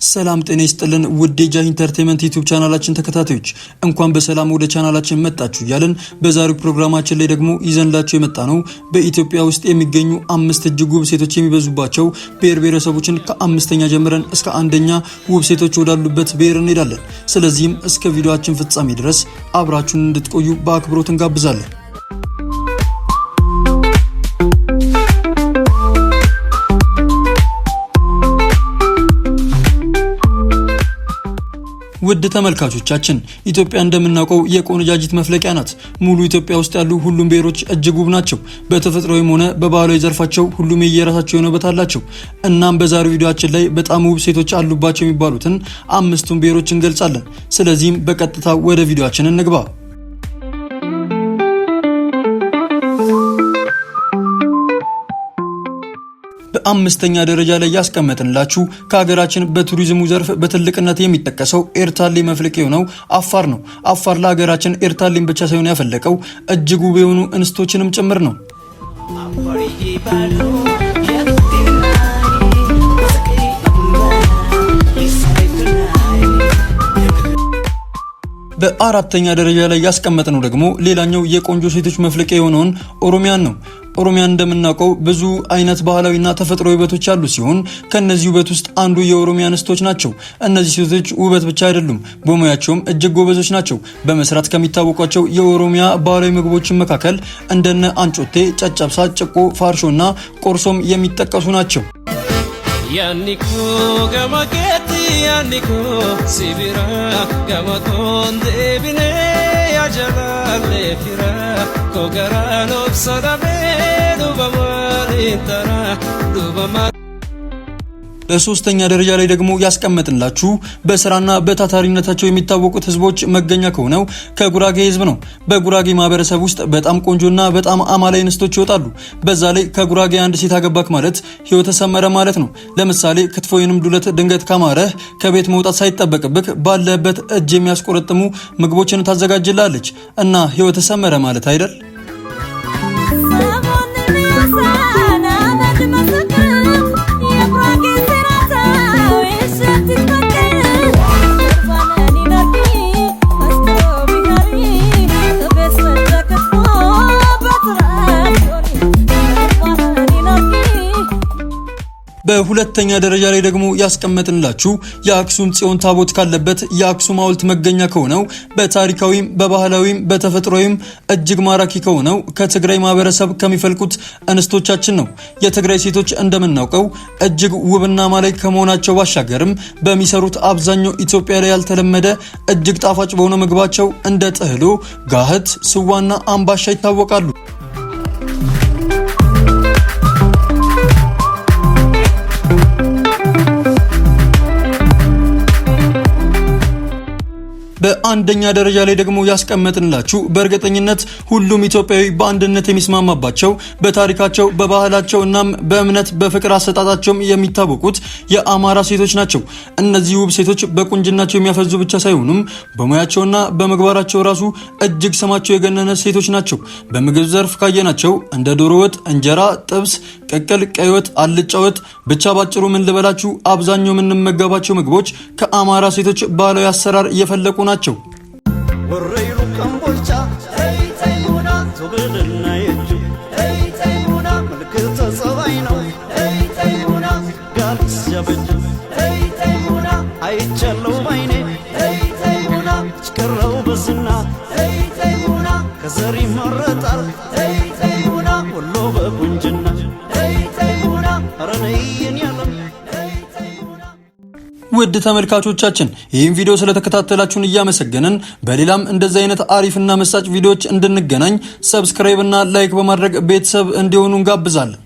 ሰላም ጤና ይስጥልን ውድ የጃ ኢንተርቴንመንት ዩቲዩብ ቻናላችን ተከታታዮች፣ እንኳን በሰላም ወደ ቻናላችን መጣችሁ እያልን በዛሬው ፕሮግራማችን ላይ ደግሞ ይዘንላችሁ የመጣነው በኢትዮጵያ ውስጥ የሚገኙ አምስት እጅግ ውብ ሴቶች የሚበዙባቸው ብሔር ብሔረሰቦችን ከአምስተኛ ጀምረን እስከ አንደኛ ውብ ሴቶች ወዳሉበት ብሔር እንሄዳለን። ስለዚህም እስከ ቪዲዮአችን ፍጻሜ ድረስ አብራችሁን እንድትቆዩ በአክብሮት እንጋብዛለን። ውድ ተመልካቾቻችን፣ ኢትዮጵያ እንደምናውቀው የቆነጃጅት መፍለቂያ ናት። ሙሉ ኢትዮጵያ ውስጥ ያሉ ሁሉም ብሔሮች እጅግ ውብ ናቸው። በተፈጥሯዊም ሆነ በባህላዊ ዘርፋቸው ሁሉም የየራሳቸው የሆነ ውበት አላቸው። እናም በዛሬው ቪዲዮአችን ላይ በጣም ውብ ሴቶች አሉባቸው የሚባሉትን አምስቱን ብሔሮች እንገልጻለን። ስለዚህም በቀጥታ ወደ ቪዲዮአችን እንግባ። በአምስተኛ ደረጃ ላይ ያስቀመጥንላችሁ ከሀገራችን በቱሪዝሙ ዘርፍ በትልቅነት የሚጠቀሰው ኤርታሌ መፍለቂያ የሆነው አፋር ነው። አፋር ለሀገራችን ኤርታሌን ብቻ ሳይሆን ያፈለቀው እጅግ ውብ የሆኑ እንስቶችንም ጭምር ነው። በአራተኛ ደረጃ ላይ ያስቀመጥነው ደግሞ ሌላኛው የቆንጆ ሴቶች መፍለቂያ የሆነውን ኦሮሚያን ነው። ኦሮሚያን እንደምናውቀው ብዙ አይነት ባህላዊና ተፈጥሮ ውበቶች ያሉ ሲሆን ከነዚህ ውበት ውስጥ አንዱ የኦሮሚያ እንስቶች ናቸው። እነዚህ ሴቶች ውበት ብቻ አይደሉም፣ በሙያቸውም እጅግ ጎበዞች ናቸው። በመስራት ከሚታወቋቸው የኦሮሚያ ባህላዊ ምግቦች መካከል እንደነ አንጮቴ፣ ጨጨብሳ፣ ጭቆ፣ ፋርሾና ቆርሶም የሚጠቀሱ ናቸው። Yaanni koo gama keetti, yaanni koo si bira, gama koon deebinee yaa jalaallee fira koo, garaan obsa dhabee duuba maaliin tara duuba maal. በሶስተኛ ደረጃ ላይ ደግሞ ያስቀመጥንላችሁ በስራና በታታሪነታቸው የሚታወቁት ህዝቦች መገኛ ከሆነው ከጉራጌ ህዝብ ነው። በጉራጌ ማህበረሰብ ውስጥ በጣም ቆንጆና በጣም አማላይ እንስቶች ይወጣሉ። በዛ ላይ ከጉራጌ አንድ ሴት አገባክ ማለት ህይወት ሰመረ ማለት ነው። ለምሳሌ ክትፎ ወይንም ዱለት ድንገት ካማረህ ከቤት መውጣት ሳይጠበቅብህ ባለበት እጅ የሚያስቆረጥሙ ምግቦችን ታዘጋጅላለች እና ህይወት ሰመረ ማለት አይደል? በሁለተኛ ደረጃ ላይ ደግሞ ያስቀመጥንላችሁ የአክሱም ጽዮን ታቦት ካለበት የአክሱም ሐውልት መገኛ ከሆነው፣ በታሪካዊም በባህላዊም በተፈጥሯዊም እጅግ ማራኪ ከሆነው ከትግራይ ማህበረሰብ ከሚፈልቁት እንስቶቻችን ነው። የትግራይ ሴቶች እንደምናውቀው እጅግ ውብና ማራኪ ከመሆናቸው ባሻገርም በሚሰሩት አብዛኛው ኢትዮጵያ ላይ ያልተለመደ እጅግ ጣፋጭ በሆነ ምግባቸው እንደ ጥህሎ፣ ጋህት፣ ስዋና አምባሻ ይታወቃሉ። በአንደኛ ደረጃ ላይ ደግሞ ያስቀመጥንላችሁ በእርግጠኝነት ሁሉም ኢትዮጵያዊ በአንድነት የሚስማማባቸው፣ በታሪካቸው፣ በባህላቸው እናም በእምነት በፍቅር አሰጣጣቸውም የሚታወቁት የአማራ ሴቶች ናቸው። እነዚህ ውብ ሴቶች በቁንጅናቸው የሚያፈዙ ብቻ ሳይሆኑም በሙያቸውና በምግባራቸው ራሱ እጅግ ስማቸው የገነነ ሴቶች ናቸው። በምግብ ዘርፍ ካየናቸው እንደ ዶሮ ወጥ፣ እንጀራ፣ ጥብስ፣ ቅቅል፣ ቀይ ወጥ፣ አልጫ ወጥ፣ ብቻ ባጭሩ ምን ልበላችሁ፣ አብዛኛው የምንመገባቸው ምግቦች ከአማራ ሴቶች ባህላዊ አሰራር እየፈለቁ ናቸው። ወረይሉ ከምቦልቻ ተይተይሙና ዞብልና የእጁ ተይተይሙና ምልክተ ጸባይ ነው ተይተይሙና ጋል ሲያበጁ ተይተይሙና አይቻለው ባይኔ ተይተይሙና ጭቀረው በዝና ተይተይሙና ከዘር ይመረጣል ተይተይሙና ወሎ በቁንጅና ተይተይሙና ረነይን ያለም። ውድ ተመልካቾቻችን፣ ይህን ቪዲዮ ስለተከታተላችሁን እያመሰገንን በሌላም እንደዚህ አይነት አሪፍና መሳጭ ቪዲዮዎች እንድንገናኝ subscribe እና like በማድረግ ቤተሰብ እንዲሆኑ እንጋብዛለን።